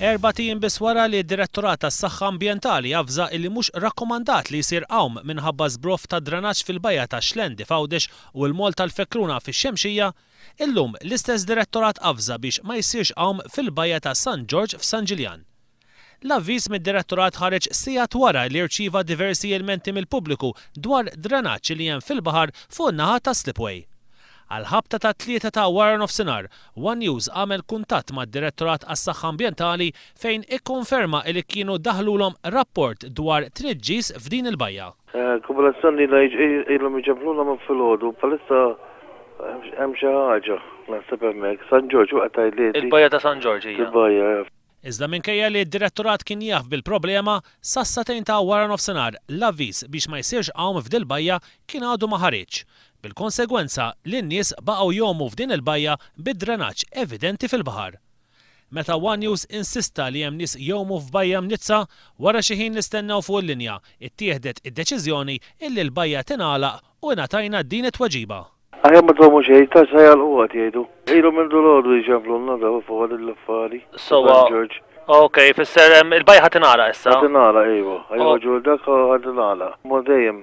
Erbat ijiem biss wara li d-Direttorat għas-Saħħa Ambjentali avża illi mhux rakkomandat li jsir għawm minħabba żbroff ta' dranaġġ fil-bajja tax-Xlendi f'Għawdex u l-Moll tal-Fekruna fix-Xemxija, illum l-istess Direttorat avża biex ma jsirx għawm fil-bajja ta' San Ġorġ f'San Ġiljan. L-avviż mid-Direttorat ħareġ sigħat wara li rċieva diversi ilmenti mill-pubbliku dwar dranaġġ li hemm fil-baħar fuq in-naħa tas-slipway. Għall-ħabta tat-tlieta ta' waranofsinhar, one News għamel kuntatt mad-Direttorat għas-Saħħa Ambjentali fejn ikkonferma li kienu daħlulhom rapport dwar tniġġis f'din il-bajja. Popolazzjoni ilha ilhom iġempluna minn filgħodu bħalissa hemm xi ħaġa naħseb hemmhekk. San Ġorġ waqgħet tgħidli inti. Il-bajja ta' San Ġorġ hija. Il-bajja. Iżda minkejja li d-Direttorat kien jaf bil-problema, sas-sagħtejn ta' waranofsinhar l-avviż biex ma jsirx għawm f'dil-bajja kien għadu ma ħariġx, bil-konsegwenza li n-nies baqgħu jgħumu f'din il-bajja bid-drenaġġ evidenti fil-baħar. Meta one News insista li hemm nies jgħumu f'bajja mniġġsa, wara xi ħin li stennew fuq il-linja, ittieħdet id-deċiżjoni illi l-bajja tingħalaq u ingħatajna din it-tweġiba. Aħjar ma tgħumu xejn, ta' sa jagħlqu għad jgħidu. Ilhom minn dulgħodu jċemplulna daw fuq għal l-affari. Sewwa. San Ġorġ. Ok, fisser il-bajja ħa tingħalaq issa. Ħa tingħalaq iva. Ħa joħorġu lil dak ħa tingħalaq. Ma dejjem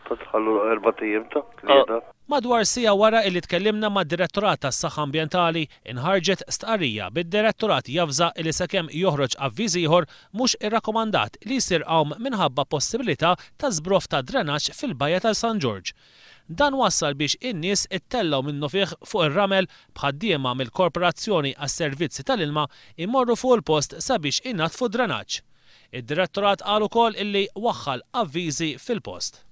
ta' tħallu erbat ijiem ta' tlieta. Madwar siegħa wara illi tkellimna mad-Direttorat tas-Saħħa Ambjentali, inħarġet stqarrija bid-Direttorat javża illi sakemm joħroġ avviż ieħor mhux irrakkomandat li jsir għawm minħabba possibilità ta' żbroff ta' drenaġġ fil-Bajja ta' San Ġorġ. Dan wassal biex in-nies ittellgħu minnufih fuq ir-ramel b'ħaddiema mill-Korporazzjoni għas-Servizzi tal-Ilma jmorru fuq il-post sabiex inaddfu d-drenaġġ. Id-Direttorat qal ukoll illi waħħal avviżi fil-post.